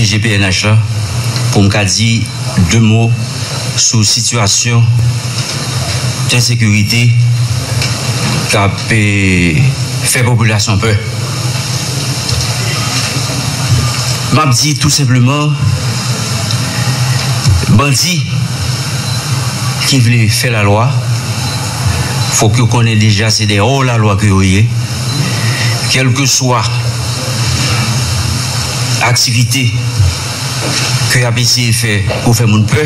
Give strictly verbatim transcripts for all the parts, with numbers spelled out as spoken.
G P N H la pou m ka di de mo sou sitiyasyon ensekirite k ap, eh, fè popilasyon pè. M ap di tou senpleman, bandi ki vle fè lalwa, fòk yo konnen deja se de hors la loi ke yo ye. Kèlkeswa aktivite ke y ap eseye fè pou fè moun pè,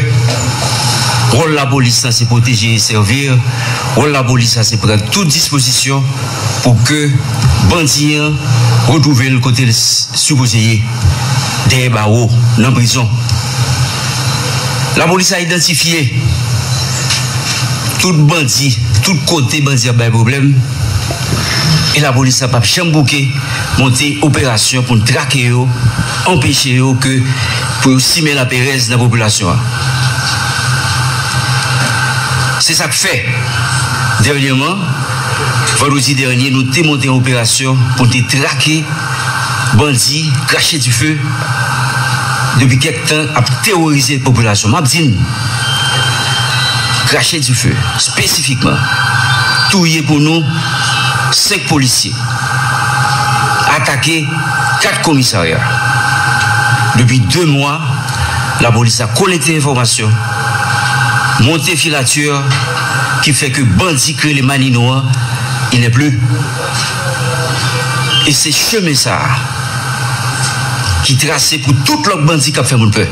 wòl lapolis la se pwoteje e sèvi. Wòl lapolis la se pran tout dispozisyon pou ke bandi an retwouve l kote l s-, sipoze ye, dèyè bawo, nan prizon. Lapolis la idantifye tout bandi, tout kote bandi ap bay pwoblèm, e lapolis la p ap janm bouke monte operasyon pou n trake yo, anpeche yo ke pou yo simen laperèz nan popilasyon an. Se sa k fè, dènyèman, vandredi dènye, nou te monte yon operasyon pou n te trake bandi krache dife depi kèk tan ap teworize popilasyon. M ap di n, krache dife, espesifikman, touye pou nou senk polisye, atake kat komisarya. Depi de mwa, lapolis la kolekte enfòmasyon, monte filatè ki fè ke bandi k rele Manino an, il n'est plus. E se chemen sa a ki trase pou tout lòt bandi k ap fè moun pè.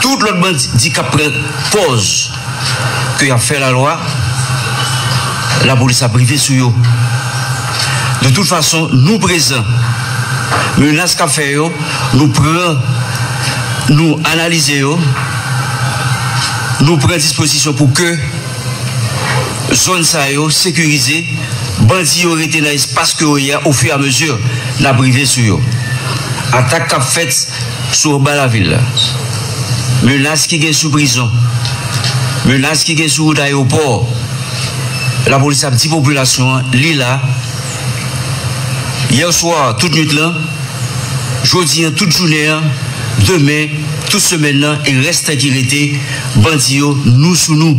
Tout lòt bandi k ap pran pòz ke y ap fè lalwa, lapolis ap rive sou yo. De tout fason, nou prezan. Menas k ap fè yo, nou pran, nou analize yo, nou pran dispozisyon pou ke zòn sa yo sekirize, bandi yo rete nan espas ke yo ye a, ofiramezi n ap rive sou yo. Atak k ap fèt sou anba lavil la, menas ki gen sou prizon, menas ki gen sou wout ayewopò, lapolis ap di popilasyon an, li la. Yè swa, tout nwit lan, jodi an, tout jounen an, demen, tout semèn nan, e rès tan ki rete, bandi yo, nou sou nou.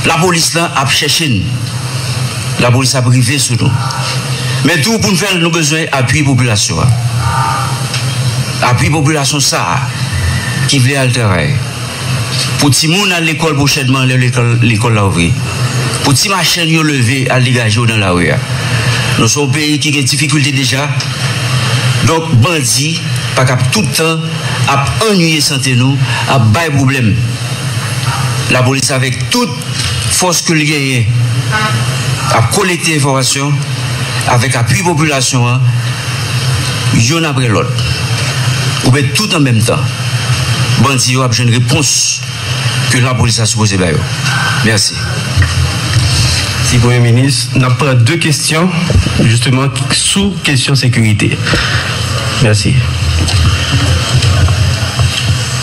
Lapolis lan ap chèche n. Lapolis ap rive sou nou. Men tou, pou n fè l, nou bezwen apui popilasyon an. Apui popilasyon sa a ki vle al travay. Pou timoun al lekòl pwochènman, lè lekòl, lekòl la ouvri. Pou ti machann yo leve, al degaje yo nan lari a. Nou se yon peyi ki gen difikilte deja. Donk, bandi pa kab tout tan ap annuiye sante nou, ap bay pwoblèm. Lapolis avèk tout fòs ke l genyen ap kolekte enfòmasyon avèk apui popilasyon an, youn apre lòt, oubyen tout an menm tan. Bandi yo ap jwenn repons ke lapolis la sipoze ba yo. Mèsi. Mèsi, Premye Minis. N ap pran de kesyon, jisteman, sou kesyon sekirite. Mèsi.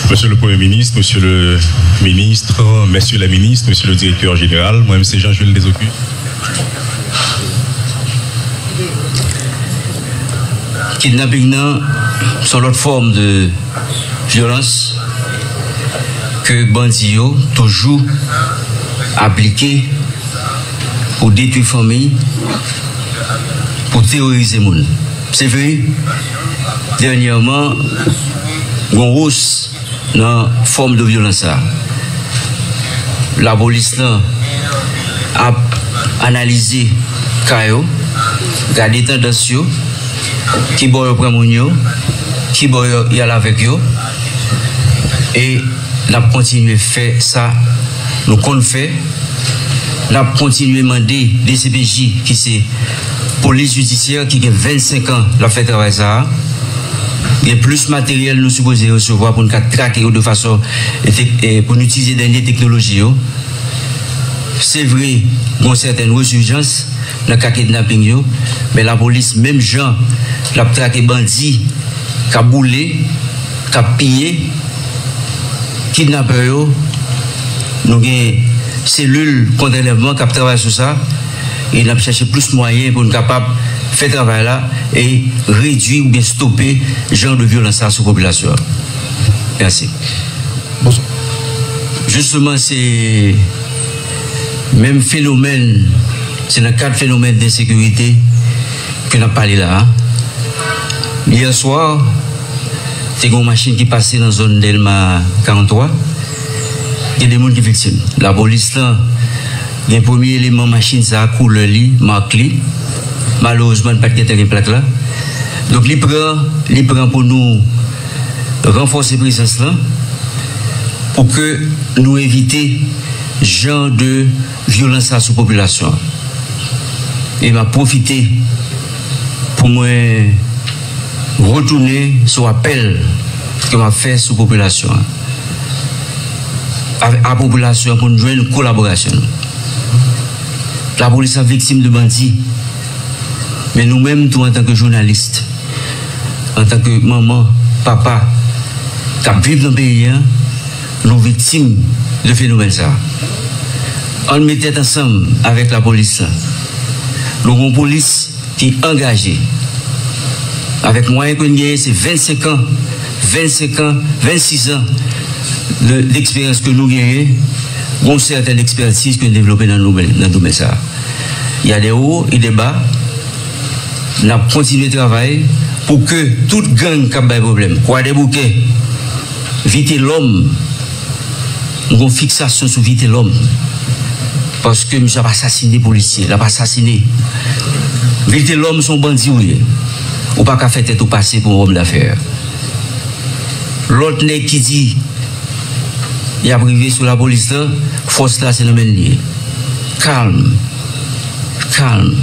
Monsieur le Premier ministre, Monsieur le ministre, Messieurs les ministres, Monsieur le directeur général, mwen menm se Jean Jules Dezocus. Kidnaping nan se yon lòt fòm de vyolans ke bandi yo toujou aplike pou detwi fanmi, pou teworize moun. Se vre, dènyèman, gen yon wòs nan fòm de vyolans sa. Lapolis lan ap analize ka yo, gade tandans yo, ki bò yo pran moun yo, ki bò yo y al avèk yo, e n ap kontinye fè sa nou konn fè. N ap kontinye mande D C P J, ki se polis jidisyè ki gen vennsenk an l ap fè travay sa a, gen plis materyèl nou sipoze resevwa pou n ka trake yo de fason e tek-, e pou n itilize dènye teknoloji yo. Se vre, gen yon sètèn rezijans nan ka kidnaping yo, men lapolis, menm jan l ap trake bandi k ap boule, k ap piye, kidnapè yo, nou gen selil kont anlèvman k ap travay sou sa, e n ap chèche plis mwayen pou n kapab fè travay la e redui oubyen stope jan de vyolans sa sou popilasyon an. Mèsi. Jisteman, se menm fenomèn, se nan kad fenomèn densekirite ke n ap pale la a. Yè swa, te gen yon machin ki pase nan zòn Dèlma karant twa. Gen de moun ki viktim. Lapolis lan gen premye eleman machin sa a, koulè li, mak li. Malerezman, li pa t gentan gen plak la. Donk, li pran, li pran pou nou ranfòse prezans lan pou ke nou evite jan de vyolans sa sou popilasyon an. E m ap pwofite pou mwen retounen sou apèl ke m ap fè sou popilasyon an. A, a popilasyon an pou n jwenn kolaborasyon nou. Lapolis la viktim de bandi. Men nou menm tou, antanke jounalis, antanke manman, papa k ap viv nan peyi a, nou viktim de fenomèn sa a. Ann met tèt ansanm avèk lapolis la. Nou gen yon polis ki angaje. Avèk mwayen ke n genyen, se vennsenk an, vennsenk an, vennsis an de, d'eksperyans ke nou genyen, gen yon sètèn ekspètiz ke n devlope nan domèn, nan domèn sa a. Il y a des hauts et des bas. N ap kontinye travay pou ke tout gang k ap bay pwoblèm, Kwadèboukè, Vitelòm, m gen fiksasyon sou Vitelòm. Paske misye ap asasine polisye, l ap asasine. Vitelòm se yon bandi ou ye. Ou pa ka fè tèt ou pase pou yon òm dafè. Lòt nèg ki di y ap rive sou lapolis la, fòs la se nan men l li ye. Kalm. Kalm.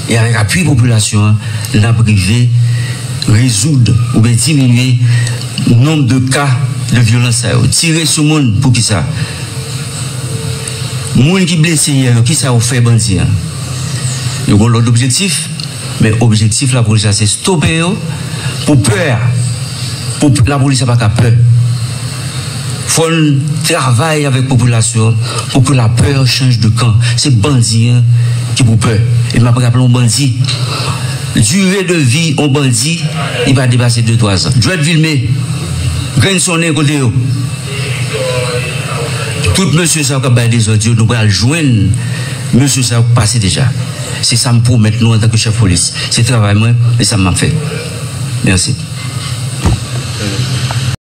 E avèk apui popilasyon an, n ap rive rezoud oubyen diminye nonb de ka de vyolans sa yo. Tire sou moun, poukisa? Moun ki blese yè yo, kisa yo fè bandi an? Yo gen lòt objektif, men objektif lapolis la se stope yo pou pè a. Pou lapolis la pa ka pè. Fò n travay avèk popilasyon pou ke la peur change de camp. Se bandi an ki pou pè. E m ap raple yon bandi. Dire de vi yon bandi, li pa depase de twa zan. Djwèt Vilme, grenn sonnen kote yo. Tout mesye sa yo k ap bay dezòd yo, nou pral jwenn mesye sa yo k pase deja. Se sa m pwomèt nou antanke chèf polis. Se travay mwen, e sa m ap fè. Mèsi.